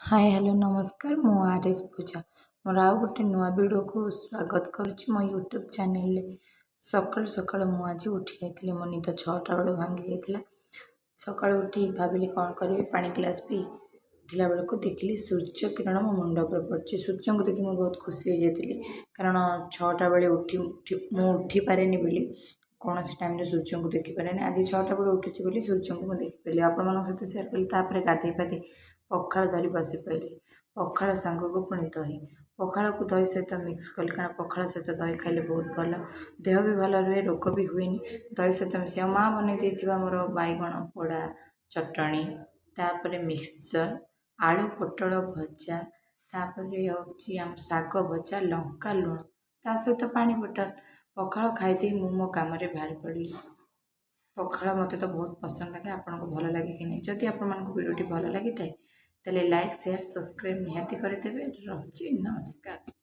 ହାଏ, hello, ନମସ୍କାର। ମୁଁ R S ପୂଜା। ମୋର ଆଉ ଗୋଟେ ନୂଆ ଭିଡ଼ିଓକୁ ସ୍ୱାଗତ କରୁଛି ମୋ ୟୁଟ୍ୟୁବ୍ ଚ୍ୟାନେଲରେ। ସକାଳୁ ସକାଳୁ ମୁଁ ଆଜି ଉଠି ଯାଇଥିଲି। ମୋ ନିଦ 6ଟା ବେଳୁ ଭାଙ୍ଗି ଯାଇଥିଲା। ସକାଳୁ ଉଠି ଭାବିଲି କ'ଣ କରିବି, ପାଣି ଗ୍ଲାସ୍ ପିଇ ଉଠିଲା ବେଳକୁ ଦେଖିଲି ସୂର୍ଯ୍ୟ କିରଣ ମୋ ମୁଣ୍ଡ ଉପରେ ପଡ଼ିଛି। ସୂର୍ଯ୍ୟଙ୍କୁ ଦେଖି ମୁଁ ବହୁତ ଖୁସି ହେଇଯାଇଥିଲି, କାରଣ 6ଟା ବେଳେ ଉଠି ମୁଁ ଉଠିପାରେନି ବୋଲି କୌଣସି ଟାଇମ୍ରେ ସୂର୍ଯ୍ୟଙ୍କୁ ଦେଖିପାରେନି। ଆଜି 6ଟା ବେଳେ ଉଠିଛି ବୋଲି ସୂର୍ଯ୍ୟଙ୍କୁ ମୁଁ ଦେଖିପାରିଲି, ଆପଣମାନଙ୍କ ସହିତ ସେୟାର କଲି। ତାପରେ ଗାଧୋଇ ପାଧୋଇ ପଖାଳ ଧରି ବସି ପଡ଼ିଲି। ପଖାଳ ସାଙ୍ଗକୁ ପୁଣି ଦହି। ପଖାଳକୁ ଦହି ସହିତ ମିକ୍ସ କଲି, କାରଣ ପଖାଳ ସହିତ ଦହି ଖାଇଲେ ବହୁତ ଭଲ, ଦେହ ବି ଭଲ ରୁହେ, ରୋଗ ବି ହୁଏନି। ଦହି ସହିତ ମିଶାଇ ଆଉ ମାଆ ବନେଇ ଦେଇଥିବା ମୋର ବାଇଗଣ ପୋଡ଼ା ଚଟଣି, ତାପରେ ମିକ୍ସଚର୍, ଆଳୁ ପୋଟଳ ଭଜା, ତାପରେ ହେଉଛି ଆମ ଶାଗ ଭଜା, ଲଙ୍କା ଲୁଣ, ତା ସହିତ ପାଣି ବୋଟଲ। ପଖାଳ ଖାଇଦେଇ ମୁଁ ମୋ କାମରେ ବାହାରି ପଡ଼ିଲି। ପଖାଳ ମୋତେ ତ ବହୁତ ପସନ୍ଦ ଲାଗେ। ଆପଣଙ୍କୁ ଭଲ ଲାଗେ କି ନାହିଁ? ଯଦି ଆପଣମାନଙ୍କୁ ଭିଡ଼ିଓଟି ଭଲ ଲାଗିଥାଏ, ତାହେଲେ ଲାଇକ୍, ସେୟାର, ସବସ୍କ୍ରାଇବ୍ ନିହାତି କରିଦେବେ। ରହୁଛି, ନମସ୍କାର।